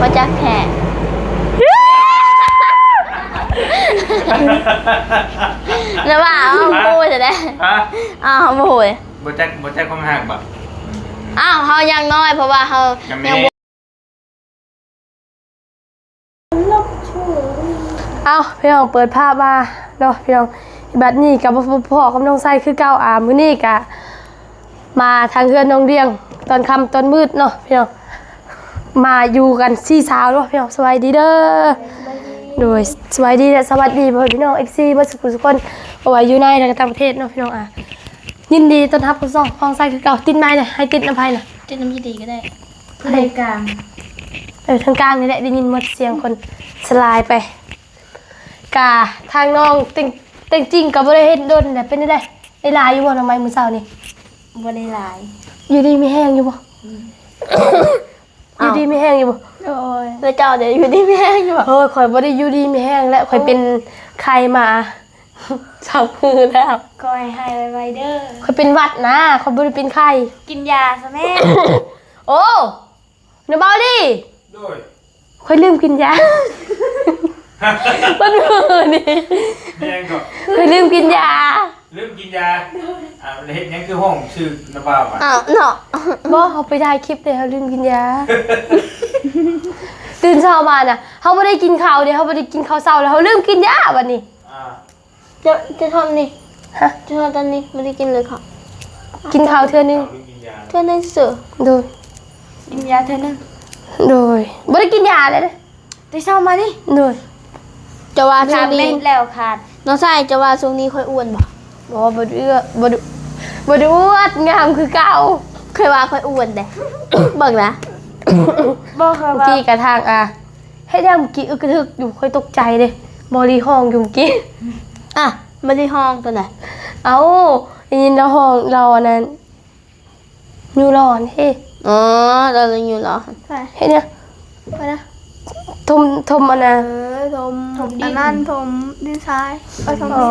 ບໍ່ຈັກແທ້ ແລ້ວວ່າເອົາ ບໍ່ຮູ້ຊະເດ້. ຮະ? ເອົາ ບໍ່ຮູ້ເດ້. ບໍ່ຈັກ ບໍ່ຈັກຄວາມຮັກບໍ? ອ້າວ ເຮົາຍັງນ້ອຍ ເພາະວ່າເຮົາຍັງບໍ່ ເອົາ ພີ່ນ້ອງ ເປີດພາບມາເນາະ ພີ່ນ້ອງ. ບັດນີ້ກໍມາພົບພໍ້ກັບນ້ອງໄຊຄືເກົ່າ. ອາ ມື້ນີ້ກໍມາທາງເຮືອນນ້ອງດຽງ ຕອນຄ່ຳຕອນມືດເນາະ ພີ່ນ້ອງ. ມາຢູ່ກັນສີ່ສາວເນາະ ພີ່ນ້ອງ. ສະບາຍດີເດີ. ໂດຍ ສະບາຍດີ ແລະ ສະຫວັດດີພໍ່ແມ່ພີ່ນ້ອງ ເອັຟຊີ ເບິດສຸກທຸກຄົນ ບໍ່ວ່າຢູ່ໃນ ແລະ ກໍຕ່າງປະເທດເນາະ ພີ່ນ້ອງ. ອາ ຍິນດີຕ້ອນຮັບເຂົ້າຊ່ອງຂອງໄຊຄືເກົ່າ. ຕິດໄມນະ ໃຫ້ຕິດນຳໃຜນະ? ຕິດນຳຢູ່ດີກໍໄດ້. ຜູ້ໃດກາງ? ເອີ ທາງກາງນີ້ແຫຼະ ໄດ້ຍິນໝົດສຽງຄົນສະຫຼາຍໄປ. ກະທາງນ້ອງແຕ່ງ ແຕ່ງຈິງກໍບໍ່ໄດ້ເຫັນດົນແລ້ວ. ເປັນຈັ່ງໃດ ໄດ້ຫຼາຍຢູ່ບໍ່ໜໍ່ໄມ້ມື້ເຊົ້ານີ້? ບໍ່ໄດ້ຫຼາຍ. ຢູ່ດີມີແຮງຢູ່ບໍ່? ອືມ. ຢູ່ດີມີແຮງຢູ່ບໍ່? ໂອ້ຍ ແລ້ວເຈົ້າເດ ຢູ່ດີມີແຮງຢູ່ບໍ່? ໂອ້ຍ ຂ້ອຍບໍ່ໄດ້ຢູ່ດີມີແຮງແລ້ວ ຂ້ອຍເປັນໄຂ້ມາສອງມື້ແລ້ວ. ຂໍໃຫ້ຫາຍໄວໆເດີ. ຂ້ອຍເປັນຫວັດນະ ຂ້ອຍບໍ່ໄດ້ເປັນໄຂ້. ກິນຢາຊະແມ່. ໂອ້ ນ້າບ່າວລີ. ໂດຍ. ຂ້ອຍລືມກິນຢາ ເບິດມື້ນີ້. ແມ່ນກໍ ຂ້ອຍລືມກິນຢາ. ລືມກິນຢາ. ອ່າ ແລ້ວເຮັດຫຍັງຄືຮ້ອງຊື່ນ້າບ່າວຫວາ? ອ້າວ ເນາະ ບໍ່ ເຮົາໄປຖ່າຍຄລິບເດ້ ເຮົາລືມກິນຢາ. ຕື່ນເຊົ້າມານະ ເຮົາບໍ່ໄດ້ກິນເຂົ້າເດ້ ເຮົາບໍ່ໄດ້ກິນເຂົ້າເຊົ້າ ແລ້ວເຮົາລືມກິນຢາບັດນີ້. ອ່າ ເຈົ້າ ເຈົ້າທອມນີ້. ຮະ? ເຈົ້າທອມຕອນນີ້ບໍ່ໄດ້ກິນເລີຍເຂົ້າ. ກິນເຂົ້າເທື່ອໜຶ່ງ. ເທື່ອໜຶ່ງຊື່. ໂດຍ. ກິນຢາເທື່ອໜຶ່ງ. ໂດຍ. ບໍ່ໄດ້ກິນຢາເລີຍເດ້ ແຕ່ເຊົ້າມານີ້. ໂດຍ. ເຈົ້າວ່າຊ່ວງນີ້ແລ້ວຂາດ ນ້ອງຊາຍ ເຈົ້າວ່າຊ່ວງນີ້ຂ້ອຍອ້ວນບໍ່? ບໍ່ ບໍ່ໄດ້ ບໍ່ໄດ້ ບໍ່ໄດ້ອ້ວນ ງາມຄືເກົ່າ. ຂ້ອຍວ່າຂ້ອຍອ້ວນເດ້ ເບິ່ງນະ. ບໍ່ ຂ້ອຍວ່າ ເມື່ອກີ້ກະທາງ ອ່າ ເຮັດຫຍັງເມື່ອກີ້ ອຶກກະທຶກຢູ່ ຂ້ອຍຕົກໃຈເດ້ ມາລີຮ້ອງຢູ່ເມື່ອກີ້. ອ່ະ ມາລີຮ້ອງຕົວໃດ? ເອົ້າ ໄດ້ຍິນລາວຮ້ອງ ລາວອັນນັ້ນ ຍູ້ຫຼໍ່ເດ້. ອໍ ລາວຢູ່ຫຼໍ່. ເຮັດຫຍັງ? ໄປນະ ຖົມ ຖົມອັນນະ ເອີ ຖົມ ຖົມດິນ ອັນນັ້ນ ຖົມດິນຊາຍ ເອີ ຖົມ ອໍ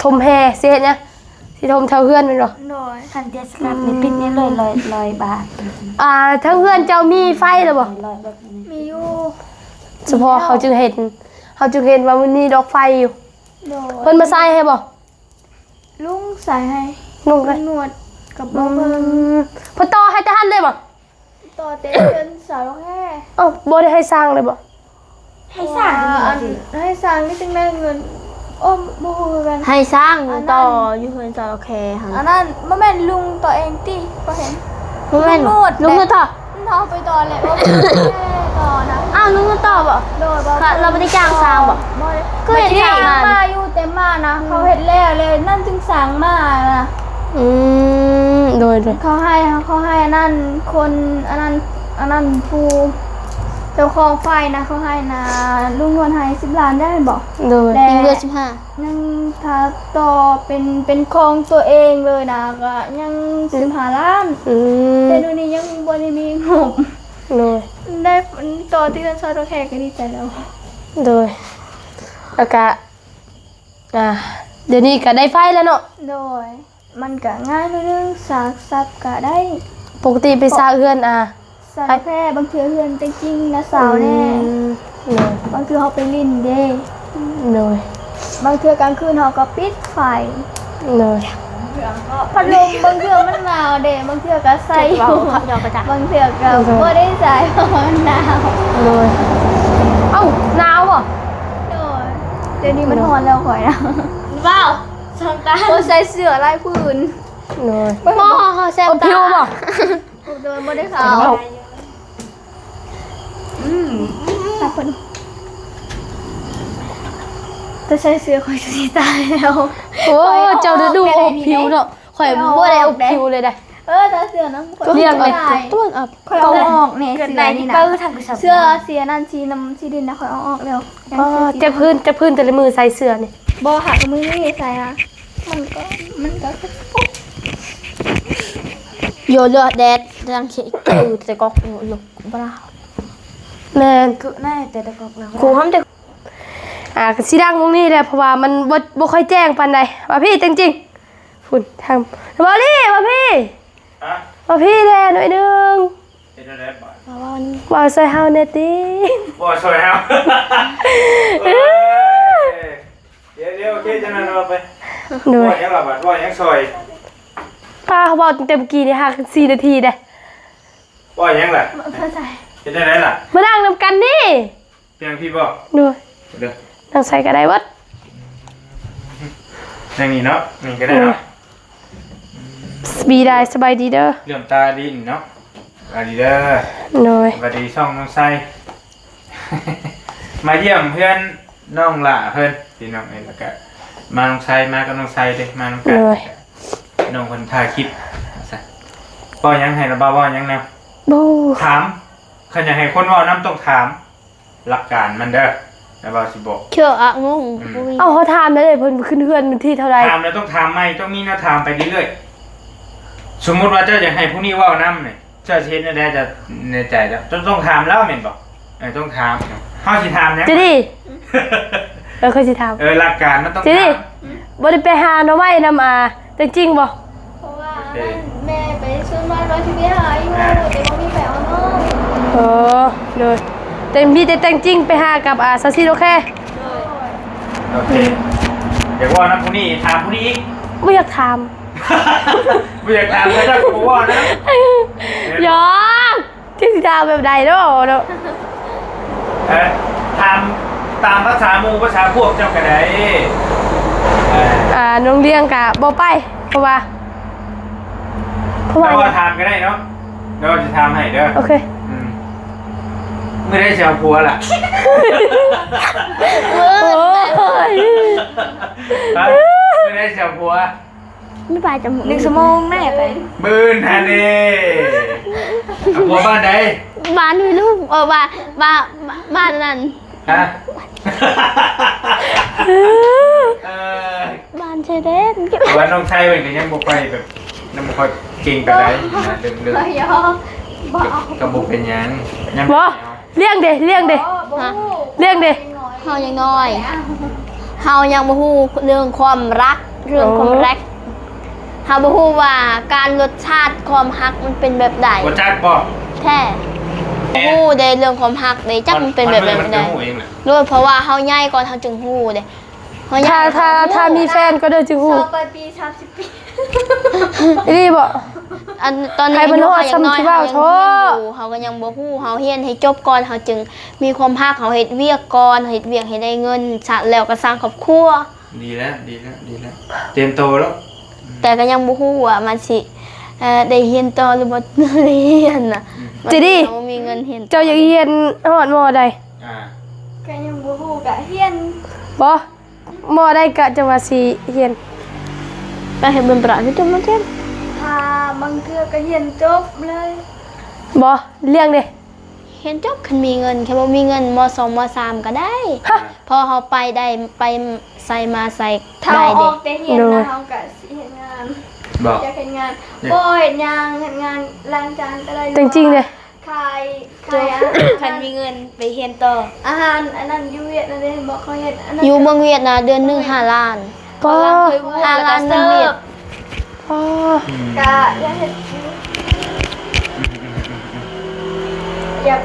ຖົມແຮ່ ຊິເຮັດຫຍັງ? ຊິຖົມແຖວເຮືອນແມ່ນບໍ່? ໂດຍ. ຄັນເທດສະການນີ້ ອືມ ປິດນີ້ເລີຍ ຮ້ອຍ ຮ້ອຍບາດ. ອ່າ ທາງເຮືອນເຈົ້າມີໄຟແລ້ວບໍ່? ມີຢູ່. ສະເພາະເຮົາຈຶ່ງເຫັນ ເຮົາຈຶ່ງເຫັນວ່າມັນມີດອກໄຟຢູ່. ໂດຍ. ເພິ່ນມາໃສ່ໃຫ້ບໍ່? ລຸງໃສ່ໃຫ້. ລຸງ ລຸງນວດກັບບໍ່ເບິ່ງ. ອືມ ເພິ່ນຕໍ່ໃຫ້ແຕ່ຫັ້ນເລີຍບໍ່? ຕໍ່ແຕ່ເຮືອນສາວແທ້. ເອົ້າ ບໍ່ໄດ້ໃຫ້ສ້າງເລີຍບໍ່? ໃຫ້ສ້າງ ອັນ ໃຫ້ສ້າງນີ້ຈັ່ງໄດ້ເງິນ. ໂອ້ ບໍ່ຮູ້ຄືກັນ. ໃຫ້ສ້າງຕໍ່ຢູ່ເຮືອນສາວແທ້ຫັ້ນ. ອັນນັ້ນບໍ່ແມ່ນລຸງຕໍ່ເອງຕິ ບໍ່ເຫັນ. ບໍ່ແມ່ນ ລຸງນວດ ລຸງນວດຕໍ່. ເຮົາໄປຕໍ່ແລ້ວ ຕໍ່ນະ. ອ້າວ ລຸງນວດຕໍ່ບໍ່? ໂດຍ. ເຮົາບໍ່ໄດ້ຈ້າງສ້າງບໍ່? ບໍ່ໄດ້. ຄືເຮັດໃຫ້ມາຢູ່ ແຕ່ມານະ ເຂົາເຮັດແລ້ວ ແລ້ວນັ້ນຈຶ່ງສ້າງມານະ. ອືມ ໂດຍ ໂດຍ. ເຂົາໃຫ້ ເຂົາໃຫ້ອັນນັ້ນ ຄົນອັນນັ້ນ ອັນນັ້ນ ຜູ້ເຈົ້າຂອງໄຟນະ ເຂົາໃຫ້ນະ ລຸງນວດໃຫ້ສິບລ້ານໄດ້ແມ່ນບໍ່? ໂດຍ. ແລ້ວຍັງເຫຼືອສິບຫ້າ ຍັງຖ້າຕໍ່ເປັນ ເປັນຂອງຕົວເອງເລີຍນະ ກໍຍັງສິບຫ້າລ້ານ. ອືມ ແຕ່ດຽວນີ້ຍັງບໍ່ໄດ້ມີງົບ. ໂດຍ. ໄດ້ຕໍ່ທີ່ເຮືອນສາວແທ້ກໍດີໃຈແລ້ວ. ໂດຍ. ແລ້ວກະ ອ່າ ດຽວນີ້ກໍໄດ້ໄຟແລ້ວເນາະ. ໂດຍ. ມັນກະງ່າຍໜ້ອຍໜຶ່ງ ສາກຊັບກະໄດ້. ປົກກະຕິໄປສາກເຮືອນ ອ່າ ສາກແທ້ ບາງເທື່ອເຮືອນແຕ່ງຈິງນະ ສາວແດ່. ອືມ ໂດຍ. ບາງເທື່ອເຮົາໄປຫຼິ້ນເດ້. ໂດຍ. ບາງເທື່ອກາງຄືນເຮົາກໍປິດໄຟ. ໂດຍ. ພັດລົມບາງເທື່ອມັນໜາວເດ້ ບາງເທື່ອກໍໃສ່ຢູ່ ບາງເທື່ອກໍບໍ່ໄດ້ໃສ່ ເພາະວ່າມັນໜາວ. ໂດຍ. ເອົ້າ ໜາວບໍ່? ໂດຍ. ດຽວນີ້ມັນຮ້ອນແລ້ວຂ້ອຍນະ. ວ້າວ ສ່ອງຕາ ໂອ້ ໃສ່ເສື້ອຫຼາຍຜືນ. ໂດຍ. ບໍ່ ເຮົາແຊບຕາ ຜິວບໍ່? ໂດຍ ບໍ່ໄດ້ຂາວ. ອືມ ຖ້າໃສ່ເສື້ອຂ້ອຍຊິຕາຍແລ້ວ. ໂອ້ ເຈົ້າດູອົບຜິວເນາະ ຂ້ອຍບໍ່ໄດ້ອົບຜິວເລີຍໄດ໋. ເອີ ຖ້າເສື້ອນຳຂ້ອຍ ລ້ຽງເລີຍ ຕ້ອງເອົາ ຂ້ອຍເອົາອອກແນ່ ເສື້ອນີ້ນະ. ເສື້ອ ເສື້ອນັ້ນ ສີນ້ຳ ສີດິນນະ ຂ້ອຍເອົາອອກແລ້ວ. ອໍ ຈັກພື້ນ ຈັກພື້ນແຕ່ລະມື້ໃສ່ເສື້ອນີ້? ບໍ່ ຫາກະມື້ນີ້ໃສ່ນະ ມັນກໍ ມັນກໍ ໂຍ ເລືອດແດດ ຈັ່ງຊິຄືແຕ່ກອກ ໂຍ ໂຍ ບໍ່ລາວ. ແມ່ນ ຄືແນ່ແຕ່ກອກແລ້ວ ຄູຫ້າມແຕ່ ອ່າ ກໍຊິດັງວົງນີ້ແຫຼະ ເພາະວ່າມັນບໍ່ ບໍ່ຄ່ອຍແຈ້ງປານໃດ. ວ່າພີ່ ແຕ່ງຈິງ ພຸ້ນ ທາງ ເບົາລີ ວ່າພີ່ ຮະ? ວ່າພີ່ແດ່ໜ້ອຍໜຶ່ງ. ເຮັດແນວໃດບາດ? ເວົ້າຊ່ອຍເຮົາແດ່ຕິ. ເວົ້າຊ່ອຍເຮົາ. ເອີ ດຽວໆ ໂອເຄ ຈັ່ງນັ້ນເອົາໄປ. ໂດຍ ເວົ້າຫຍັງລະບັດ ເວົ້າຫຍັງຊ່ອຍ? ປ້າເວົ້າຕັ້ງແຕ່ມື້ກີ້ນີ້ ຫາ ສີ່ນາທີເດ້. ເວົ້າຫຍັງລະ? ເຮັດຈັ່ງໃດລະ? ມານັ່ງນຳກັນນີ້. ເປັນຫຍັງພີ້ບໍ? ໂດຍ ເດີ ນັ່ງໃສກໍໄດ້ເບິດ. ນັ່ງນີ້ເນາະ ນີ້ກໍໄດ້ເນາະ. ໂດຍ ສະບາຍດີ ສະບາຍດີເດີ. ເລື່ອມຕາດີເນາະ. ສະບາຍດີເດີ. ໂດຍ ສະບາຍດີຊ່ອງນ້ອງໄຊ. ມາຢ້ຽມເຮືອນນ້ອງຫຼ້າເພິ່ນ ພີ່ນ້ອງເອີຍ ແລ້ວກະມານ້ອງໄຊ ມາກັບນ້ອງໄຊເດ້ ມານຳກັນ. ໂດຍ ນ້ອງເພິ່ນຖ່າຍຄລິບ. ເວົ້າຫຍັງໃຫ້ລະບ່າວເວົ້າຫຍັງນຳ? ບໍ່ ຖາມ. ຄັນຢາກໃຫ້ຄົນເວົ້ານຳຕ້ອງຖາມ. ຫຼັກການມັນເດີ ແລ້ວບ່າວຊິບອກ. ເຈົ້າອະ ງົງ. ອືມ ບໍ່ມີ. ເອົ້າ ເຮົາຖາມໄດ້ເລີຍ ເພິ່ນຂຶ້ນເຮືອນວັນທີເທົ່າໃດ? ຖາມແລ້ວຕ້ອງຖາມໃໝ່ ຕ້ອງມີແນວຖາມໄປເລື້ອຍໆ. ສົມມຸດວ່າເຈົ້າຢາກໃຫ້ຜູ້ນີ້ເວົ້ານຳນີ້ ເຈົ້າຊິເຮັດແນວໃດ? ເຈົ້າໃນໃຈເຈົ້າ ເຈົ້າຕ້ອງຖາມລາວແມ່ນບໍ່? ເອີ ຕ້ອງຖາມ. ເຮົາຊິຖາມຫຍັງ? ເຈດີ ເອີ ຂ້ອຍຊິຖາມ. ເອີ ຫຼັກການມັນຕ້ອງຖາມ. ເຈດີ ບໍ່ໄດ້ໄປຫາໜໍ່ໄມ້ນຳ ອາ ແຕງຈິງບໍ່? ເພາະວ່າ ໂອເຄ ອັນນັ້ນແມ່ໄປຊວນມາວ່າຊິໄປຫາຢູ່ ອ່າ ແຕ່ບໍ່ມີໃຜເອົານ້ອງ. ເອີ ໂດຍ ແຕ່ມີແຕ່ແຕງຈິງໄປຫາກັບ ອາ ສາວຊີດ. ໂອເຄ ໂດຍ ໂອເຄ ຢາກເວົ້ານຳຜູ້ນີ້ ຖາມຜູ້ນີ້ອີກ. ບໍ່ຢາກຖາມ ບໍ່ຢາກຖາມ ແລ້ວເຈົ້າກໍບໍ່ເວົ້ານຳ. ຢອກ ຊິຖາມແບບໃດເນາະ ເນາະ? ເອີ ຖາມຕາມພາສາໝູ່ພາສາພວກເຈົ້າກໍໄດ້. ເອີ ອ່າ ນ້ອງລ້ຽງກະບໍ່ໄປ ເພາະວ່າ ເພາະວ່າ ແຕ່ວ່າຖາມກໍໄດ້ເນາະ ດຽວຊິຖາມໃຫ້ເດີ. ໂອເຄ ອືມ ມື້ໃດຊິເອົາຜົວລະ? ໂອ້ຍ ຮະ ມື້ໃດຊິເອົາຜົວ? ມີປາຈະ ໜຶ່ງຊົ່ວໂມງແນ່ໄປ. ມື້ອື່ນຫັ້ນເດ້. ເອົາຜົວບ້ານໃດ? ບ້ານຫ້ວຍລູກ ເອີ ບ້ານ ບ້ານ ບ້ານນັ້ນ. ຮະ? ເອີ ບ້ານຊາຍແດນ. ວ່ານ້ອງໄຊເພິ່ນກໍຍັງບໍ່ຄ່ອຍແບບ ຍັງບໍ່ຄ່ອຍເກັ່ງປານໃດນະ ເລື່ອງ ເລື່ອງ ບໍ່ ກໍບໍ່ເປັນຫຍັງ ຍັງບໍ່ ລ້ຽງເດ ລ້ຽງເດ ບໍ່ ບໍ່ ຮະ ລ້ຽງເດ. ເຮົາຍັງນ້ອຍ ເຮົາຍັງບໍ່ຮູ້ເລື່ອງຄວາມຮັກ ເລື່ອງຄວາມ ໂອ້ ແຣັກ ເຮົາບໍ່ຮູ້ວ່າການ ລົດຊາດຄວາມຮັກມັນເປັນແບບໃດ. ບໍ່ຈັກບໍ່? ແທ້ ບໍ່ຮູ້ເດ້ ເລື່ອງຄວາມຮັກເດ້ ຈັກມັນເປັນແບບໃດ. ໂດຍ ເພາະວ່າເຮົາໃຫຍ່ກ່ອນເຮົາຈຶ່ງຮູ້ເດ້. ເຮົາ ຖ້າ ຖ້າ ຖ້າມີແຟນກໍເດີຈຶ່ງຮູ້. ຊາວປາຍປີ ສາມສິບປີ. ອີ່ຫຼີບໍ່? ອັນ ຕອນນີ້ ໃຫ້ມັນຮອດຊ່ຳທີ່ເວົ້າເທາະ ເຮົາກໍຍັງບໍ່ຮູ້ ເຮົາຮຽນໃຫ້ຈົບກ່ອນ ເຮົາຈຶ່ງມີຄວາມຮັກ ເຮົາເຮັດວຽກກ່ອນ ເຮັດວຽກໃຫ້ໄດ້ເງິນຊະ ແລ້ວກໍສ້າງຄອບຄົວ. ດີແລ້ວ ດີແລ້ວ ດີແລ້ວ ຕຽມໂຕແລ້ວ. ແຕ່ກໍຍັງບໍ່ຮູ້ວ່າມັນຊິ ເອີ ໄດ້ຮຽນຕໍ່ ຫຼືບໍ່ໄດ້ຮຽນນະ. ອືມ ເຈດີ ບໍ່ມີເງິນຮຽນ ເຈົ້າຢາກຮຽນຮອດມໍໃດ? ອ່າ ກໍຍັງບໍ່ຮູ້ ກະຮຽນ ບໍ່ ມໍໃດກະຈັ່ງວ່າຊິຮຽນ? ກະເຮັດເປັນປະເທດຕົວມາແທນ. ຖ້າບາງເທື່ອກໍຮຽນຈົບເລີຍ. ບໍ່ ລ້ຽງເດ້. ຮຽນຈົບ ຄັນມີເງິນ ຄັນບໍ່ມີເງິນ ມໍສອງ ມໍສາມກໍໄດ້. ຮະ ພໍເຮົາໄປໄດ້ ໄປໃສມາໃສໄດ້ເດ້. ຖ້າອອກແຕ່ຮຽນນະ ໂດຍ ເຮົາກໍຊິເຮັດງານ. ບໍ່ ຢາກເຮັດງານ ຢາກ ບໍ່ເຮັດຫຍັງ ເຮັດງານລ້າງຈານກໍໄດ້. ແຕ່ງຈິງເດ້. ຂາຍ ຂາຍອາຫານ. ຄັນມີເງິນໄປຮຽນຕໍ່. ອາຫານອັນນັ້ນຢູ່ຫວຽດນາມເດ້ ເຫັນບໍ່ ເຂົາເຮັດອັນນັ້ນ ຢູ່ເມືອງຫວຽດນາ ເດືອນໜຶ່ງຫ້າລ້ານ. ປາ ຫ້າລ້ານເງິນຫວຽດ. ປາ ອືມ ກະຢາກເຮັດຢູ່ ຢາກ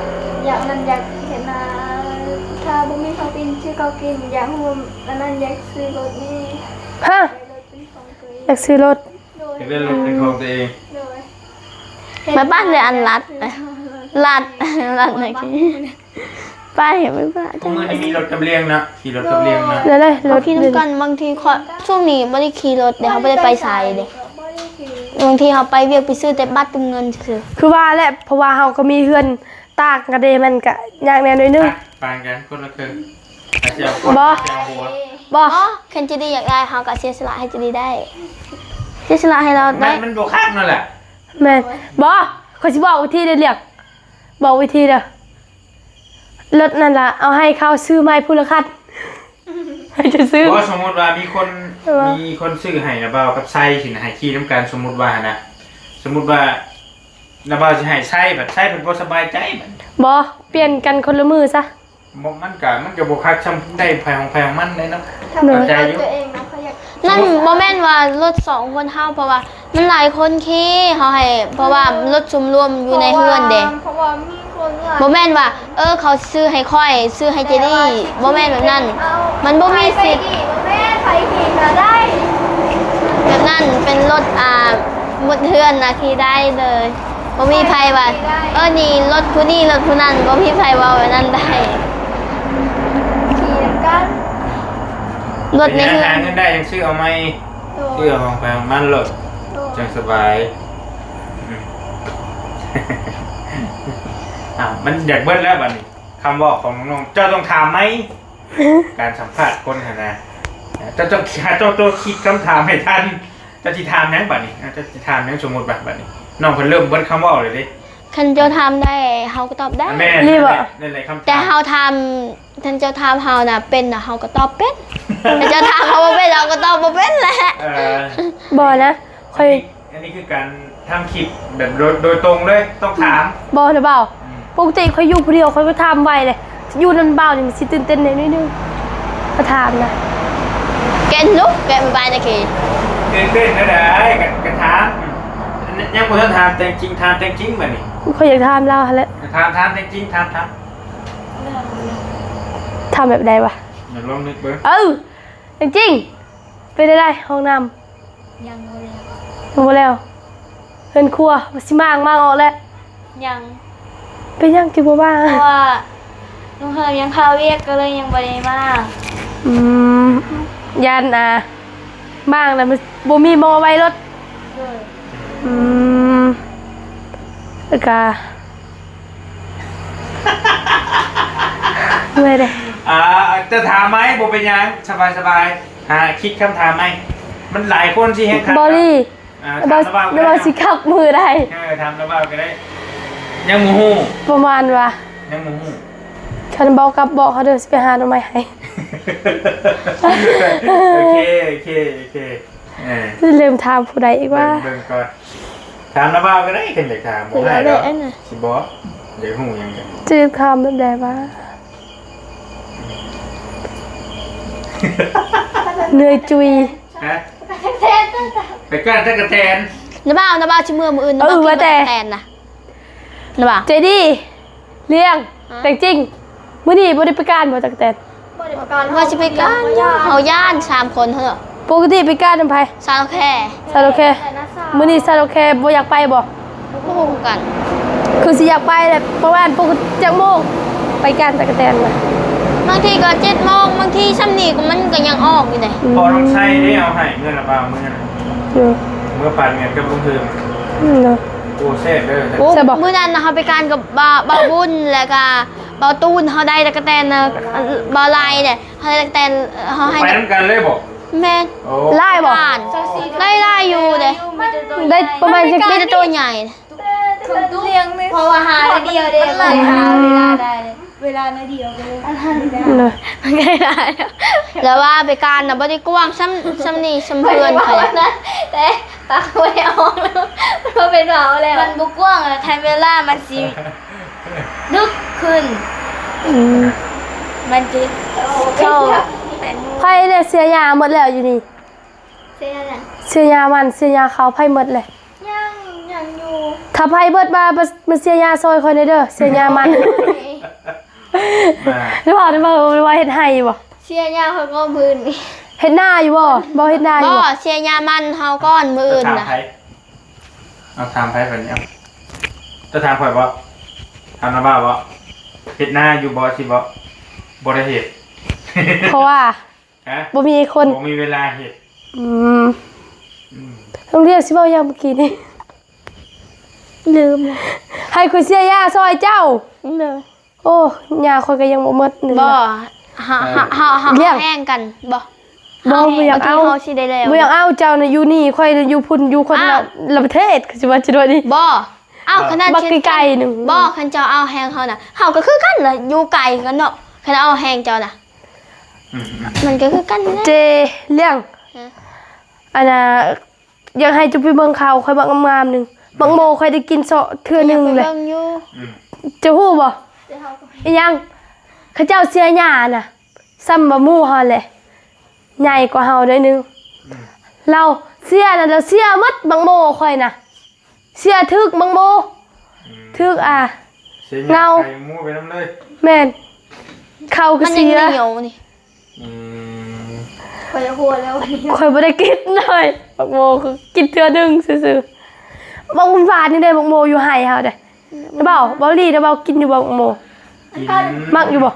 ຢາກອັນນັ້ນ ຢາກເຮັດນາ ຖ້າບໍ່ມີເຂົ້າກິນ ຊື້ເຂົ້າກິນ ຢາກຮູ້ອັນນັ້ນ ຢາກຊື້ລົດນີ້. ຮະ ຢາກໄດ້ລົດເປັນຂອງຕົວເອງ. ຢາກຊື້ລົດ. ໂດຍ ຢາກໄດ້ລົດເປັນຂອງຕົວເອງ. ໂດຍ ມາບ້ານເລີຍ ອັນລັດ ລັດ ລັດໃນ ໄປ ໄປ ໄປ. ມື້ນີ້ມີລົດກັບລ້ຽງເນາະ ຂີ່ລົດກັບລ້ຽງເນາະ. ໂດຍ ໄດ້ໆ ລົດ ເຮົາຂີ່ນຳກັນ. ບາງທີຂ້ອຍ ຊ່ວງນີ້ບໍ່ໄດ້ຂີ່ລົດເດ້ ເຮົາບໍ່ໄດ້ໄປໃສເດ້. ບາງທີເຮົາໄປວຽກ ໄປຊື້ແຕ່ບັດກັບເງິນຊື່ໆ. ຄືວ່າແຫຼະ ເພາະວ່າເຮົາກໍມີເຮືອນຕ່າງກັນເດ້ ມັນກະຍາກແດ່ໜ້ອຍໜຶ່ງ. ປະ ປານກັນ ຄົນລະເຄິ່ງ. ບໍ່ ບໍ່ ຄັນເຈດີຢາກໄດ້ ເຮົາກໍເສຍສະຫຼະໃຫ້ເຈດີໄດ້ ເສຍສະຫຼະໃຫ້ລາວໄດ້. ມັນ ມັນບໍ່ຄັກນັ້ນແຫຼະ. ແມ່ນ ບໍ່ ຂ້ອຍຊິບອກວິທີເດ້ ລ້ຽງ ບອກວິທີເດີ. ລົດນັ້ນລະ ເອົາໃຫ້ເຂົາຊື້ໃໝ່ຜູ້ລະຄັນ ໃຫ້ເຈົ້າຊື້. ບໍ່ ສົມມຸດວ່າມີຄົນ ວ່າ ມີຄົນຊື້ໃຫ້ນະ ບ່າວກັບໄຊຊີ້ນະ ໃຫ້ຂີ່ນຳກັນ. ສົມມຸດວ່ານະ ສົມມຸດວ່າ ນະບ່າວຊິໃຫ້ໄຊ ບັດໄຊເພິ່ນບໍ່ສະບາຍໃຈບັດ. ບໍ່ ປ່ຽນກັນຄົນລະມື້ຊະ. ບໍ່ ມັນກະ ມັນກະບໍ່ຄັກຊ່ຳ ໄດ້ໃຜຂອງໃຜຂອງມັນເດ້ເນາະ. ໂດຍ ເຂົ້າໃຈຢູ່. ນັ້ນບໍ່ແມ່ນວ່າລົດສອງຄົນເຮົາ ເພາະວ່າມັນຫຼາຍຄົນຂີ່ ເຮົາໃຫ້ ເພາະວ່າລົດຊຸມລວມຢູ່ໃນເຮືອນເດ້. ເພາະວ່າມີຄົ ບໍ່ແມ່ນວ່າ ເອີ ເຂົາຊື້ໃຫ້ຂ້ອຍ ຊື້ໃຫ້ເຈດີ ບໍ່ແມ່ນແບບນັ້ນ ມັນບໍ່ມີສິດ ແບບນັ້ນເປັນລົດ ອ່າ ໝົດເຮືອນນະ ຂີ່ໄດ້ເລີຍ ບໍ່ມີໃຜວ່າ ເອີ ນີ້ລົດຜູ້ນີ້ລົດຜູ້ນັ້ນ ບໍ່ມີໃຜເວົ້າແບບນັ້ນໄດ້ ຂີ່ນຳກັນ ລົດໃນເຮືອນ ຫາເງິນໄດ້ຈັ່ງຊື້ເອົາໃໝ່ ຊື້ເອົາຂອງໃຜຂອງມັນໂລດ ຈັ່ງສະບາຍ. ອາ ມັນຢາກເບິດແລ້ວບັດນີ້ ຄຳເວົ້າຂອງນ້ອງ ເຈົ້າຕ້ອງຖາມໃໝ່ ການສຳພາດຄົນຫັ້ນນະ ເຈົ້າຕ້ອງ ເຈົ້າຕ້ອງຄິດຄຳຖາມໃຫ້ທັນ ເຈົ້າຊິຖາມຫຍັງບັດນີ້ ເຈົ້າຊິຖາມຫຍັງ ສົມມຸດວ່າບັດນີ້ ນ້ອງເພິ່ນເລີ່ມເບິດຄຳເວົ້າແລ້ວເດ້ ຄັນເຈົ້າຖາມໄດ້ ເຮົາກໍຕອບໄດ້ ແມ່ນ ນີ້ບໍ່ ນັ້ນແຫຼະ ນັ້ນແຫຼະຄຳຖາມ ແຕ່ເຮົາຖາມ ຄັນເຈົ້າຖາມເຮົານະເປັນນະ ເຮົາກໍຕອບເປັນ ແຕ່ເຈົ້າຖາມເຮົາບໍ່ເປັນ ເຮົາກໍຕອບບໍ່ເປັນແຫຼະ ເອີ ບໍ່ນະ ຂ້ອຍ ອັນນີ້ຄືການທຳຄລິບແບບໂດຍ ໂດຍຕົງເລີຍ ຕ້ອງຖາມ ບໍ່ນະບ່າວ ອືມ ປົກກະຕິຂ້ອຍຢູ່ຜູ້ດຽວ ຂ້ອຍກໍຖາມໄວເລີຍ ຢູ່ນຳບ່າວນີ້ມັນຊິຕື່ນເຕັ້ນແດ່ໜ້ອຍໜຶ່ງ ມາຖາມນະ ແກ່ນລູກ ແກ່ນບາຍນະເຄ ຕື່ນເຕັ້ນແນວໃດ ກໍ ກໍຖາມ ອືມ ຍັງບໍ່ທັນຖາມແຕ່ງຈິງ ຖາມແຕ່ງຈິງບັດນີ້ ຂ້ອຍຢາກຖາມລາວຫັ້ນແຫຼະ ຖາມ ຖາມແຕ່ງຈິງ ຖາມ ຖາມ ຖາມແບບໃດວະ ລອງນຶກເບິ່ງ ເອີ ແຕ່ງຈິງ ເປັນໃດ ຫ້ອງນ້ຳ ຍັງບໍ່ແລ້ວ ຍັງບໍ່ແລ້ວ ເຮືອນຄົວວ່າຊິມ້າງ ມ້າງອອກແລ້ວ ຍັງ ເປັນຫຍັງຈຶ່ງບໍ່ມ້າງ ເພາະວ່າລຸງເຮີມຍັງຄາວຽກ ກໍເລີຍຍັງບໍ່ໄດ້ມ້າງ ອືມ ຢ້ານ ອ່າ ມ້າງແລ້ວມັນບໍ່ມີໝໍ້ໄວ້ລົດ ໂດຍ ອືມ ແລ້ວກະ ເມື່ອຍເດ້ ອ່າ ຈະຖາມໄໝ ບໍ່ເປັນຫຍັງ ສະບາຍໆ ຫາຄິດຄຳຖາມໃໝ່ ມັນຫຼາຍຄົນຊິແຮ່ງ ບອລລີ ອ່າ ຖາມລະບ່າວກໍໄດ້ ລະບ່າວຊິກັບມື້ໃດ ເອີ ຖາມລະບ່າວກໍໄດ້ ຍັງບໍ່ຮູ້ ປະມານວ່າ ຍັງບໍ່ຮູ້ ຄັນບໍ່ກັບບອກເຮົາເດີ ຊິໄປຫາໜໍ່ໄມ້ໃຫ້ ໂອເຄ ໂອເຄ ໂອເຄ ເອີ ລືມຖາມຜູ້ໃດອີກວ່າ ເບິ່ງ ເບິ່ງກ່ອນ ຖາມລະບ່າວກໍໄດ້ ຄັນຢາກຖາມ ບໍ່ໃຫ້ດອກ ຊິບອກ ຢາກຮູ້ຫຍັງກໍ ຈະຖາມແບບໃດວະ ເໜື່ອຍຈຸຍ ຮະ ໄປກ້ານຕະກະແຕນ ນະບ່າວ ນະບ່າວຊິເມືອມື້ອື່ນ ເອີ ວ່າແຕ່ ຕະກະແຕນນະ ນະບ່າວ ເຈດີ ລ້ຽງ ຮະ ແຕ່ງຈິງ ມື້ນີ້ບໍ່ໄດ້ໄປກ້ານບໍ່ຕະກະແຕນ ບໍ່ໄດ້ໄປກ້ານ ວ່າຊິໄປກ້ານ ເຮົາຢ້ານສາມຄົນເຮີ້ ປົກກະຕິໄປກ້ານນຳໃຜ ສາວແຄ ສາວແຄ ມື້ນີ້ສາວແຄບໍ່ຢາກໄປບໍ່? ບໍ່ຮູ້ຄືກັນ ຄືຊິຢາກໄປແຫຼະ ປະມານປົກກະຕິຈັກໂມງ ໄປກ້ານຕະກະແຕນນະ? ບາງທີກໍເຈັດໂມງ ບາງທີຊ່ຳນີ້ກໍ ມັນກໍຍັງອອກຢູ່ເດ້. ອືມ ພໍນ້ອງໄຊເດ້ເອົາໃຫ້ເມື່ອລະບ່າວເມື່ອນະ ເອີ ເມື່ອປານເງິນກັບລຸງເຮືອງ ອືມ ເນາະ ໂອ້ ແຊບເດີ ໂອ້ ແຊບບໍ່? ມື້ນັ້ນນະ ເຮົາໄປກ້ານກັບບ່າວ ບ່າວບຸນ ແລ້ວກໍບ່າວຕູນ ເຮົາໄດ້ຕະກະແຕນນະ ບ່າວໄລເດ້ ເຮົາໄດ້ຕະກະແຕນ ເຮົາໃຫ້ ໄປນຳກັນເລີຍບໍ່? ແມ່ນ ໂອ້ ຫຼາຍບໍ່? ໄດ້ຫຼາຍຢູ່ເດ້ ໄດ້ປະມານຈັກ ມີແຕ່ໂຕໃຫຍ່ ເພາະວ່າຫາໜ້ອຍດຽວເດ້ ມັນຫຼາຍ ຫາເວລາໄດ້ ເວລາໜ້ອຍດຽວເດ້ ເນາະ ແລ້ວວ່າໄປກ້ານນະ ບໍ່ໄດ້ກວ້າງຊ່ຳ ຊ່ຳນີ້ ຊ່ຳເຮືອນຂ້ອຍ ແຕ່ປາກບໍ່ໄດ້ອອກ ມັນບໍ່ເປັນເວົ້າແລ້ວ ມັນບໍ່ກວ້າງ ແລ້ວແທນເວລາມັນຊິດຶກຂຶ້ນ ອືມ ມັນຈະເຂົ້າ ໃຜແດ່ເສຍຫຍ້າໝົດແລ້ວຢູ່ນີ້? ເສຍຫຍັງ? ເສຍຫຍ້າມັນ ເສຍຫຍ້າເຂົ້າ ໃຜໝົດແລ້ວ? ຍັງ ຍັງຢູ່ ຖ້າໃຜເບິດມາ ມາ ມາເສຍຫຍ້າຊ່ອຍຂ້ອຍແດ່ເດີ ເສຍຫຍ້າມັນ ແມ່ນ ຫຼືວ່າ ຫຼືວ່າ ຫຼືວ່າເຮັດໄຮ່ຢູ່ບໍ່? ເສຍຫຍ້າຂ້ອຍກໍມື້ອື່ນນີ້ ເຮັດນາຢູ່ບໍ່? ບໍ່ເຮັດນາຢູ່ບໍ່? ບໍ່ ເສຍຫຍ້າມັນເຮົາກ່ອນມື້ອື່ນນະ ຖາມໃຜ? ເອົາຖາມໃຜບັດນີ້ ເອົາ ຈະຖາມຂ້ອຍບໍ່? ຖາມນະບ່າວບໍ່? ເຮັດນາຢູ່ບໍ່? ຊິບໍ່ ບໍ່ໄດ້ເຮັດ ເພາະວ່າ ຮະ? ບໍ່ມີຄົນ ບໍ່ມີເວລາເຮັດ ອືມ ອືມ ໂຮງຮຽນຊິເວົ້າຫຍັງເມື່ອກີ້ນີ້? ລືມ ໃຫ້ຂ້ອຍເສຍຫຍ້າຊ່ອຍເຈົ້າ ໂອ້ ຫຍ້າຂ້ອຍກໍຍັງບໍ່ໝົດໜຶ່ງ ບໍ່ ເຮົາ ເອີ ເຮົາ ເຮົາ ເຮົາ ລ້ຽງ ເຮົາແຮງກັນ ບໍ່ ບໍ່ ເຮົາ ບໍ່ຢາກເອົາ ເຮົາຊິໄດ້ແລ້ວ ບໍ່ຢາກເອົາ ເຈົ້ານະຢູ່ນີ້ ຂ້ອຍນະຢູ່ພຸ້ນ ຢູ່ຄົນລະ ລະປະເທດ ຄືຊິວ່າຈັ່ງໃດນີ້ ບໍ່ ເອົ້າ ເອີ ຂະໜາດ ບັກໄກໆໜຶ່ງ ບໍ່ ຄັນເຈົ້າເອົາແຮງເຮົານະ ເຮົາກໍຄືກັນລະ ຢູ່ໄກກັນເນາະ ຄັນເອົາແຮງເຈົ້ານະ ອືມໆ ມັນກໍຄືກັນແຫຼະ ເຈ ລ້ຽງ ຮະ ອັນນ່າ ຢາກໃຫ້ເຈົ້າໄປເບິ່ງເຂົ້າຂ້ອຍບັກງາມໆໜຶ່ງ ບັກໂມຂ້ອຍໄດ້ກິນເຊາະເທື່ອໜຶ່ງແຫຼະ ເບິ່ງຢູ່ ອືມ ເຈົ້າຮູ້ບໍ່? ອີຫຍັງ? ເຂົາເຈົ້າເສຍຫຍ້ານະ ຊ່ຳວ່າໝູ່ເຮົາແຫຼະ ໃຫຍ່ກວ່າເຮົາໜ້ອຍໜຶ່ງ ອືມ ລາວເສຍນະ ລາວເສຍໝົດບັກໂມຂ້ອຍນະ ເສຍຖືກບັກໂມ ອືມ ຖືກ ອ່າ ເສຍຫຍ້າ ເຫງົາ ໄຂ່ໝູໄປນຳເລີຍ. ແມ່ນ ເຂົ້າກໍເສຍ ມັນຍັງໜຽວນີ້. ອືມ ຂ້ອຍຫົວແລ້ວ ຂ້ອຍບໍ່ໄດ້ກິນເລີຍ ບັກໂມ ຄືກິນເທື່ອໜຶ່ງຊື່ໆ. ບັກຫວານໆ ນີ້ເດ້ ບັກໂມຢູ່ໄຮ່ເຮົາເດ້. ເບົາ ເບົາຫຼີເດ້ ເບົາກິນຢູ່ບໍ່ບັກໂມ? ກິນ ມັກຢູ່ບໍ່?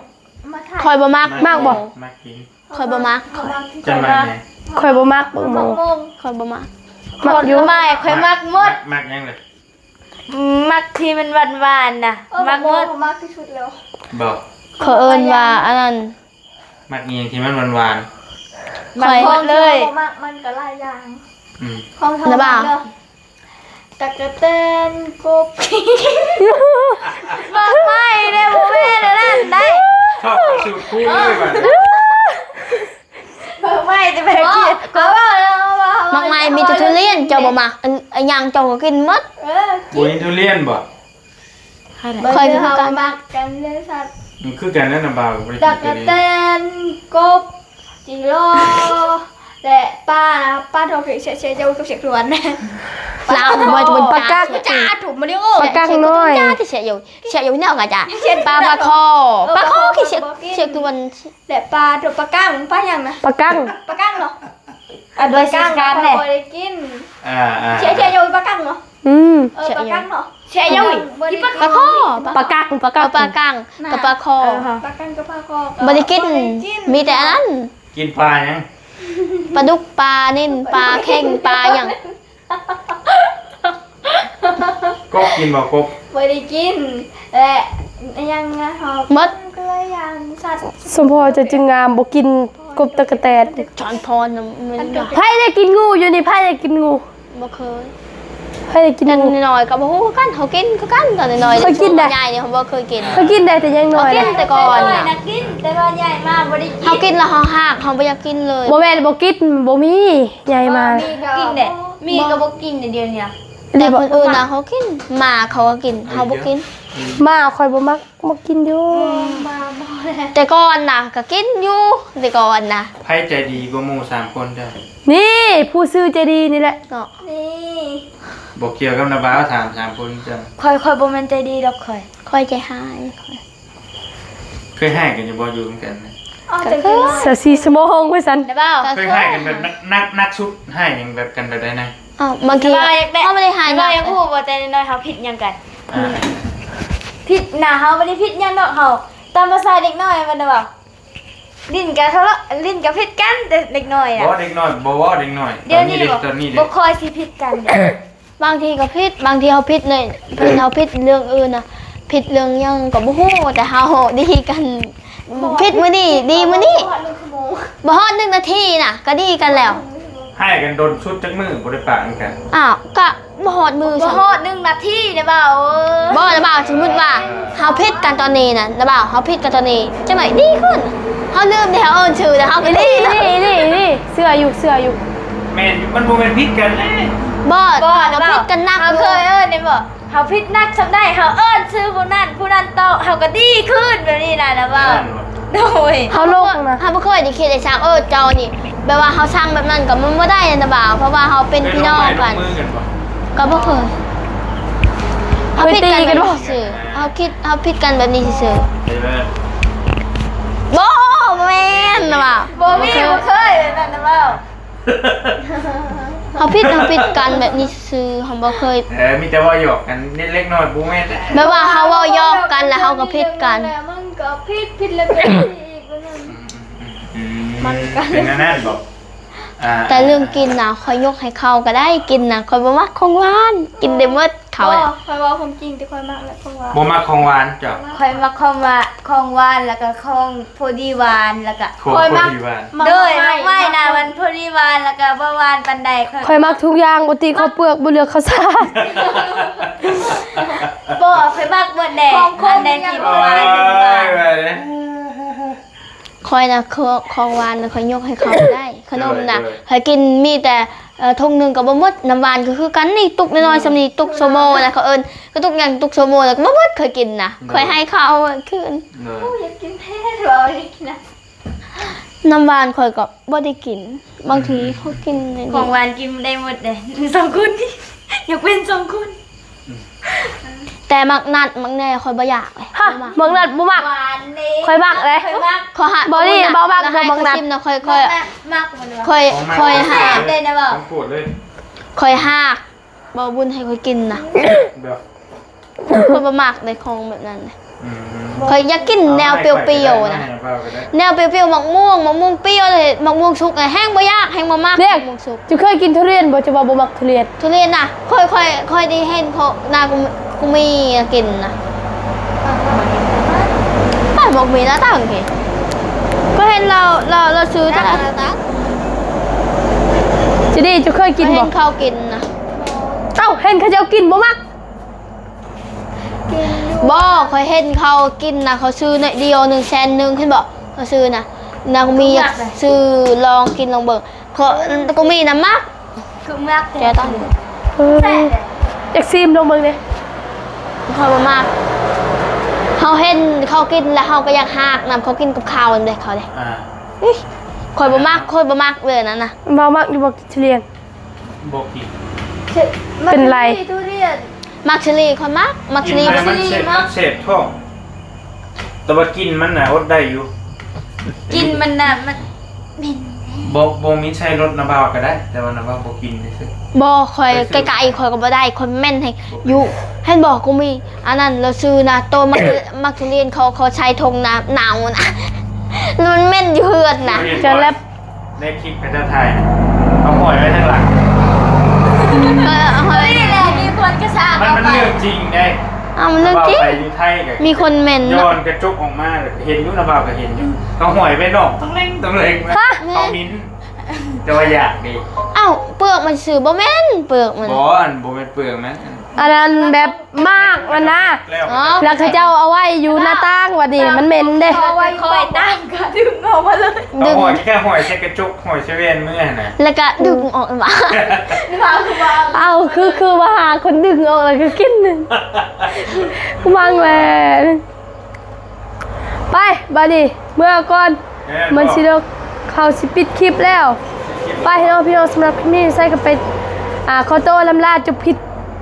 ຂ້ອຍບໍ່ມັກ. ມັກບໍ່? ມັກກິນ. ຂ້ອຍບໍ່ມັກ. ຈັ່ງໃດແດ່? ຂ້ອຍບໍ່ມັກບັກໂມ. ຂ້ອຍບໍ່ມັກ. ມັກຢູ່. ຂ້ອຍມັກໝົດ. ມັກ ມັກຫຍັງເລີຍ? ມັກທີ່ມັນຫວານໆ ນະ. ເອີ ມັກໝົດ. ບັກໂມຂ້ອຍມັກທີ່ສຸດແລ້ວ. ບໍ່. ເຂົາເອີ້ນວ່າອັນນັ້ນ. ມັກອີ່ຫຍັງທີ່ມັນຫວານໆ? ມັກໝົດເລີຍ. ບໍ່ມັກມັນກໍຫຼາຍຢ່າງ. ອືມ. ຂອງທຳມະດາເດີ. ຕັກກະແຕນ ກົບ ໝາກໄມ້ເດ້ ບໍ່ແມ່ນອັນນັ້ນໄດ໋. ຊອບສູດຄູເລີຍບາດນີ້. ໝາກໄມ້ຈະໄປກິນ. ໝາກໄມ້ມີແຕ່ທຸລຽນ ເຈົ້າບໍ່ມັກ. ອັນ ອັນຫຍັງເຈົ້າກໍກິນໝົດ. ເອີ ບໍ່ມີທຸລຽນບໍ່? ຂ້ອຍກໍຄືກັນ. ມັກກັນເລີຍສັດ. ມັນຄືກັນນັ້ນນະບ່າວ. ຕັກກະແຕນ ກົບ ຈິໂລ ແລະ ປາ ປາທອງ ເສຍ ເສຍ ເສຍ ເສຍ ເສຍ ລາວບໍ່ ປາກັງ ຈ້າ ທຸມມາລິໂອ ປາກັງນ້ອຍ ເສຍຢູ່ ເສຍຢູ່ແນວກະຈ້າ. ປາ ປາຄໍ ປາຄໍ ເສຍ ເສຍ ແລະ ປາໂຕ ປາກັງ ປາຫຍັງນະ? ປາກັງ ປາກັງເນາະ. ອາ ໂດຍ ປາກັງ ຊິການແຫຼະ ບໍ່ໄດ້ກິນ. ອ່າໆ ເສຍ ເສຍຢູ່ປາກັງເນາະ. ອືມ ເອີ ປາກັງເນາະ. ເສຍຢູ່ ປາຄໍ ປາກັງ ປາກັງ ເອີ ປາກັງ ປາກັງ ເອີ ກັບປາຄໍ. ປາກັງກັບປາຄໍ ບໍ່ໄດ້ກິນ ບໍ່ໄດ້ກິນ ມີແຕ່ອັນນັ້ນ. ກິນປາຫຍັງ? ປາດຸກ ປານິນ ປາເຄັງ ປາຫຍັງ. ກົບກິນບໍ່ ກົບ? ບໍ່ໄດ້ກິນ ແລະ ຫຍັງນະ ເຮົາໝົດ ກໍຫຼາຍຢ່າງສັດ. ສົມພໍເຈົ້າຈຶ່ງງາມ ບໍ່ກິນກົບ ຕັກກະແຕນ. ຈອນພອນນະ ມັນ ໃຜໄດ້ກິນງູຢູ່ນີ້? ໃຜໄດ້ກິນງູ? ບໍ່ເຄີຍ. ໃຜໄດ້ກິນງູ? ແຕ່ນ້ອຍໆ ກໍບໍ່ຮູ້ຄືກັນ ເຮົາກິນຄືກັນ ຕອນນ້ອຍໆ. ເຄີຍກິນໄດ໋ ໃຫຍ່ນີ້ເຮົາບໍ່ເຄີຍກິນ. ເຄີຍກິນໄດ້ແຕ່ຍັງນ້ອຍ ເຮົາກິນແຕ່ກ່ອນນະ ກິນ ແຕ່ວ່າໃຫຍ່ມາບໍ່ໄດ້ກິນ. ເຮົາກິນແລ້ວເຮົາຮາກ ເຮົາບໍ່ຢາກກິນເລີຍ. ບໍ່ແມ່ນບໍ່ກິນ ບໍ່ມີໃຫຍ່ມາ. ເອີ ມີກໍກິນແຫຼະ ມີກໍບໍ່ກິນດຽວນີ້ນະ. ແຕ່ຄົນອື່ນນະເຂົາກິນ ໝາເຂົາກໍກິນ ເຮົາບໍ່ກິນ. ໝາຂ້ອຍບໍ່ມັກ ມັກກິນຢູ່. ໝາບໍ່ແຫຼະ ແຕ່ກ່ອນນະກໍກິນຢູ່ ແຕ່ກ່ອນນະ. ໃຜໃຈດີກວ່າໝູ່ສາມຄົນເຈົ້າ? ນີ້ ຜູ້ຊື່ໃຈດີນີ້ແຫຼະເນາະ. ນີ້ ບໍ່ກ່ຽວກັບນາບ່າວ ຖາມສາມຄົນເຈົ້າ. ຂ້ອຍ ຂ້ອຍບໍ່ແມ່ນໃຈດີດອກ ຂ້ອຍ ຂ້ອຍໃຈຮ້າຍ. ຂ້ອຍ ເຄີຍຮ້າຍກັນຢູ່ບໍ່ ຢູ່ນຳກັນນະ? ກໍເຄີຍ ຊາວສີ່ຊົ່ວໂມງວ່າຊັ້ນ. ເຄີຍຮ້າຍກັນແບບໜັກ ໜັກ ໜັກສຸດ ຮ້າຍຫຍັງ ແບບກັນແບບໃດນະ? ອ້າວ ບາງທີເຮົາບໍ່ໄດ້ຮ້າຍ ເຮົາຢາກຮູ້ວ່າແຕ່ນ້ອຍໆ ເຮົາຜິດຫຍັງກັນ. ອ່າ ຜິດນະ ເຮົາບໍ່ໄດ້ຜິດຫຍັງດອກ ເຮົາຕາມພາສາເດັກນ້ອຍແມ່ນບໍ່? ຫຼິ້ນກັນ ຫຼິ້ນກັນຜິດກັນ ແຕ່ເດັກນ້ອຍນະ. ບໍ່ ເດັກນ້ອຍບໍ່ເວົ້າ ເດັກນ້ອຍດຽວນີ້ ຕອນນີ້ບໍ່ຄ່ອຍຊິຜິດກັນເດ້. ບາງທີກໍຜິດ ບາງທີເຮົາຜິດໃນ ເພິ່ນເຮົາຜິດເລື່ອງອື່ນນະ ຜິດເລື່ອງຫຍັງກໍບໍ່ຮູ້ ແຕ່ເຮົາດີກັນ ຜິດມື້ນີ້ ດີມື້ນີ້ ບໍ່ຮອດໜຶ່ງນາທີນະ ກໍດີກັນແລ້ວ. ຮ້າຍກັນດົນສຸດຈັກມື້ບໍ່ໄດ້ປະນກັນ? ອ້າວ ກະ ບໍ່ຮອດມື້ ບໍ່ຮອດໜຶ່ງນາທີນະບ່າວເອີຍ. ບໍ່ນະບ່າວ ສົມມຸດວ່າເຮົາຜິດກັນຕອນນີ້ນະ ນະບ່າວ ເຮົາຜິດກັນຕອນນີ້ ຈັ່ງໃດດີຂຶ້ນ. ເຮົາລືມເດ້ ເຮົາເອີ້ນຊື່ແລ້ວ ເຮົາກໍດີ. ນີ້ ນີ້ ນີ້ ເຊື່ອຢູ່ ເຊື່ອຢູ່. ແມ່ນຢູ່ ມັນບໍ່ແມ່ນຜິດກັນເດ້. ບໍ່ ບໍ່ ເຮົາຜິດກັນໜັກຢູ່. ເຮົາເຄີຍເອີ້ນແມ່ນບໍ່? ເຮົາຜິດໜັກສ່ຳໃດ ເຮົາເອີ້ນຊື່ຜູ້ນັ້ນ ຜູ້ນັ້ນຕອບ ເຮົາກໍດີຂຶ້ນ ແບບນີ້ນະ ນະບ່າວ. ໂດຍ ເຮົາລົງນະ ເຮົາບໍ່ເຄີຍໄດ້ຄິດໄດ້ຊັງ ເອີ ເຈົ້ານີ້ ແບບວ່າເຮົາຊັງແບບນັ້ນກໍມັນບໍ່ໄດ້ນະບ່າວ ເພາະວ່າເຮົາເປັນພີ່ນ້ອງກັນ. ກໍບໍ່ເຄີຍ. ເຮົາຜິດກັນແບບນີ້ຊື່ໆ ເຮົາຄິດ ເຮົາຜິດກັນແບບນີ້ຊື່ໆ. ບໍ່ ບໍ່ແມ່ນນະບ່າວ. ບໍ່ມີ ບໍ່ເຄີຍແບບນັ້ນນະບ່າວ. ເຮົາຜິດ ເຮົາຜິດກັນແບບນີ້ຊື່ໆ ເຮົາບໍ່ເຄີຍ. ເອີ ມີແຕ່ເວົ້າຫຍອກກັນເລັກນ້ອຍ ບໍ່ແມ່ນ. ແບບວ່າເຮົາເວົ້າຫຍອກກັນ ແລ້ວເຮົາກໍຜິດກັນ. ມັນກໍຜິດ ຜິດແລ້ວກໍຜິດອີກ. ອືມ ມັນກໍເປັນອັນນັ້ນບໍ? ອ່າ ແຕ່ເລື່ອງກິນນະ ຂ້ອຍຍົກໃຫ້ເຂົາກໍໄດ້ ກິນນະ ຂ້ອຍບໍ່ມັກຂອງຫວານ ກິນໄດ້ໝົດເຂົາ. ບໍ່ ຂ້ອຍເວົ້າຄວາມຈິງ ແຕ່ຂ້ອຍມັກແຫຼະຂອງຫວານ. ບໍ່ມັກຂອງຫວານເຈົ້າ? ຂ້ອຍມັກຂອງຫວານ ຂອງຫວານ ແລ້ວກໍຂອງ ພໍດີຫວານ ແລ້ວກະ ຂ້ອຍມັກ ພໍດີຫວານ ໂດຍ ໝາກໄມ້ນະ ມັນພໍດີຫວານ ແລ້ວກະບໍ່ຫວານປານໃດ. ຂ້ອຍມັກທຸກຢ່າງ ບໍ່ຕິເຂົ້າເປືອກ ບໍ່ເລືອກເຂົ້າສານ. ບໍ່ ຂ້ອຍມັກໝົດແຫຼະ ອັນໃດທີ່ບໍ່ຫວານ ຂ້ອຍນະ ຂອງ ຂອງຫວານນະ ຂ້ອຍຍົກໃຫ້ເຂົາໄດ້. ຂະໜົມນະ ໂດຍ ໂດຍ ຂ້ອຍກິນມີແຕ່ ເອີ ຖົງໜຶ່ງກໍບໍ່ໝົດ. ນ້ຳຫວານກໍຄືກັນ ນີ້ຕຸກນ້ອຍໆ ສ່ຳນີ້ ຕຸກໂຊໂມນະ ເຂົາເອີ້ນ ກະຕຸກຫຍັງ ຕຸກໂຊໂມນະ ກໍບໍ່ໝົດ. ຂ້ອຍກິນນະ ໂດຍ ຂ້ອຍໃຫ້ເຂົາຄືນ. ໂດຍ ໂອ້ ຢາກກິນແທ້ ວ່າຢາກກິນນະ. ນ້ຳຫວານຂ້ອຍກໍບໍ່ໄດ້ກິນ ບາງທີເຮົາກິນ ຂອງຫວານກິນໄດ້ໝົດເດ້ ສອງຄົນນີ້ ຍົກເວັ້ນສອງຄົນ. ອືມ ແຕ່ໝາກນັດໝາກແນຂ້ອຍບໍ່ຢາກເລີຍ. ຮະ ບໍ່ມັກ ໝາກນັດບໍ່ມັກ. ຫວານເດ້. ຂ້ອຍມັກເດ້. ຂ້ອຍມັກ. ຂ້ອຍຫາ ບໍ່ນີ້ ບໍ່ມັກ ແລ້ວໃຫ້ ບໍ່ມັກນັດ ຂ້ອຍຊິມນະ. ຂ້ອຍ ຂ້ອຍ ຂ້ອຍ ຂ້ອຍຫາ ເດ້ນະບໍ່ ຂອງໂປດເລີຍ. ຂ້ອຍຫາກ ບໍ່ບຸນໃຫ້ຂ້ອຍກິນນະ. ແບບ ຂ້ອຍບໍ່ມັກເດ້ຂອງແບບນັ້ນນະ. ອືມ ຂ້ອຍຢາກກິນແນວປ່ຽວໆນະ. ແນວປ່ຽວໆ ໝາກມ່ວງ ໝາກມ່ວງປ່ຽວເລີຍ. ໝາກມ່ວງສຸກນະແຮ່ງບໍ່ຢາກ ແຮ່ງບໍ່ມັກ. ໝາກມ່ວງສຸກ. ເຈົ້າເຄີຍກິນທຸລຽນບໍ່? ເຈົ້າວ່າບໍ່ມັກທຸລຽນ. ທຸລຽນນະ ຂ້ອຍ ຂ້ອຍ ຂ້ອຍໄດ້ເຫັນເຂົານາ ກູມີກິນນະ. ໄປໝາກມີນະຕາງພີ້ ຂ້ອຍເຫັນລາວ ລາວ ລາວຊື້ຈັກອັນ. ຈີດີ ເຈົ້າເຄີຍກິນບໍ່? ເຫັນເຂົາກິນນະ. ເອົ້າ ເຫັນເຂົາເຈົ້າກິນບໍ່ມັກ. ບໍ່ ຂ້ອຍເຫັນເຂົາກິນນະ ເຂົາຊື້ໜ້ອຍດຽວໜຶ່ງແສນໜຶ່ງ ເຫັນບໍ່? ເຂົາຊື້ນະ ນາກູມີຢາກຊື້ລອງກິນລອງເບິ່ງ. ເຂົາ ກູມີນະມັກ ຄືມັກແຕ່ຕ້ອງ ເອີ ຢາກຊີມລອງເບິ່ງເດ້. ຂ້ອຍບໍ່ມັກ ເຮົາເຫັນເຂົາກິນແລ້ວເຮົາກໍຢາກຫາກນຳ. ເຂົາກິນກັບເຂົ້ານຳເດ້ ເຂົາເດ້. ອ່າ ອີ ຂ້ອຍບໍ່ມັກ ຂ້ອຍບໍ່ມັກເລີຍນັ້ນນະ. ບໍ່ມັກຢູ່ບໍ່ ກິນທຸລຽນ? ບໍ່ກິນ. ເປັນໄລ? ທຸລຽນ ມັກເຊີຣີ ຂ້ອຍມັກ ມັກເຊີຣີ. ມັກເຊີຣີ ມັນເສບ ມັກ ມັນເສບທ້ອງ ແຕ່ວ່າກິນມັນນະອົດໄດ້ຢູ່. ກິນມັນນະ ມັນເໝັນ. ບໍ່ ບໍ່ມີໃສ່ລົດນະບ່າວກໍໄດ້ ແຕ່ວ່ານະບ່າວບໍ່ກິນຊື່ໆ. ບໍ່ ຂ້ອຍ ໄກໆ ຂ້ອຍກໍບໍ່ໄດ້ ຂ້ອຍເໝັນແຮງ. ບໍ່ເປັນ ຢູ່ ເຫັນບໍ່ ກູມີ ອັນນັ້ນລາວຊື້ນະ ໂຕມັກ ມັກທຸລຽນ ເຂົາ ເຂົາໃສ່ຖົງນະ ໜາວນະ ແລ້ວມັນເໝັນຢູ່ເຮືອນນະ. ເຈົ້າແລັບ ໃນຄລິບເຂົາເຈົ້າຖ່າຍນະ ເອົາຫ້ອຍໄວ້ທາງຫຼັງ. ເອີ ຫ້ອຍໄວ້ ນີ້ແຫຼະ ມີຄົນກະຊາກ ມັນ ມັນເລື່ອງຈິງເດ້. ເອົ້າ ມັນເລື່ອງຈິງ. ໄປຢູ່ໄທກໍ ມີຄົນເໝັນເນາະ ຍ້ອນກະຈົກອອກມາ ເຫັນຢູ່ ນະບ່າວກໍເຫັນຢູ່. ເອົາຫ້ອຍໄວ້ນອກ ຕ້ອງເລັງ ຕ້ອງເລັງ. ຮະ ເຂົາເໝັນ ແຕ່ວ່າຢາກເດ້. ເອົ້າ ເປືອກມັນຊື່ບໍ່ແມ່ນ ເປືອກມັນ ບໍ່ ອັນ ບໍ່ແມ່ນເປືອກມັນ. ອັນນັ້ນແບບໝາກມັນນະ ອໍ ແລ້ວເຂົາເຈົ້າເອົາໄວ້ຢູ່ໜ້າຕ່າງ ບັດນີ້ມັນເໝັນເດ້. ເອົາໄວ້ຢູ່ໃຕ້ຕ່າງ ກະດຶງອອກມາເລີຍ. ເອົາຫ້ອຍ ແຄ່ຫ້ອຍໃສ່ກະຈົກ ຫ້ອຍໃສ່ແວ່ນມືຫັ້ນນະ ແລ້ວກະດຶງອອກມາ. ເອົາ ຄື ຄືວ່າຫາຄົນດຶງອອກແລ້ວກະກິນ. ມັງແຫຼະ. ໄປ ບາດນີ້ເມືອກ່ອນ. ແມ່ນບໍ່? ມັນຊິເລີກ ເຮົາຊິປິດຄລິບແລ້ວ. ໄປເນາະພີ່ນ້ອງ ສຳລັບຄລິບນີ້ໄຊກໍໄປ ອ່າ ຂໍໂຕລ່ຳລາ ຈົບຄລິບ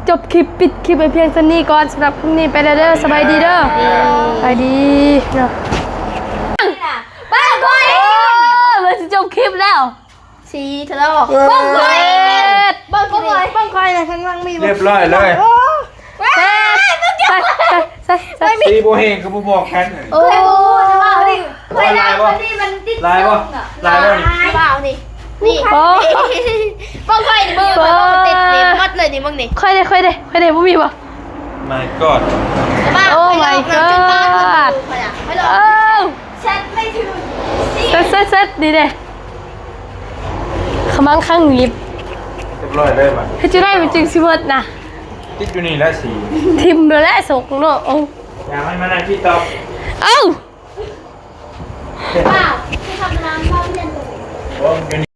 ຈົບຄລິບ ປິດຄລິບໄວ້ພຽງເທົ່ານີ້ກ່ອນ. ສຳລັບຄລິບນີ້ໄປແລ້ວເດີ ສະບາຍດີເດີ. ສະບາຍດີເນາະ. ໄປກ່ອນ ໂອ້ຍ ມັນຊິຈົບຄລິບແລ້ວ. ສີ່ທະເລາະ ເອີ ເບິ່ງຂ້ອຍ ເບິ່ງຂ້ອຍ ເບິ່ງຂ້ອຍນະ ຂ້າງຫຼັງມີບໍ່? ຮຽບຮ້ອຍເລີຍ. ໂອ້ ເຊັດ ໃສ່ ໃສ່ ໃສ່ ໃສ່ ຕີບໍ່ແຮງຄືບໍ່ບອກກັນ. ໂອ້ ຂ້ອຍບໍ່ຮູ້ນະ ເວົ້ານີ້ ຂ້ອຍນະ ຫຼາຍບໍ່? ຄົນນີ້ມັນຕິດ ຫຼາຍບໍ່? ສົ່ງນະ ຫຼາຍບໍ່ນີ້? ຫຼາຍ ເວົ້ານີ້ ນີ້ ໂອ້ ເບິ່ງຂ້ອຍນີ້ ມືຂ້ອຍບໍ່ຕິດນີ້ ໝົດເລີຍນີ້ ເບິ່ງນີ້ ຂ້ອຍເດ້ ຂ້ອຍເດ້ ຂ້ອຍເດ້ ບໍ່ມີບໍ່? My god ໂອ້ my god ເອົ້າ ແຊັດໄປເຖິງ ເຊັດ ເຊັດ ເຊັດ ນີ້ເດ້. ຂະມັງຄັງຫຍິບ ຮຽບຮ້ອຍເລີຍບາດ. ເຮັດຈັ່ງໃດມັນຈຶ່ງຊິໝົດນະ? ຕິດຢູ່ນີ້ແຫຼະສີ ຖິ້ມແລ້ວແຫຼະສົກເນາະ. ໂອ້ ຢ່າໃຫ້ມັນອັນທີ່ຕອບ ເອົ້າ.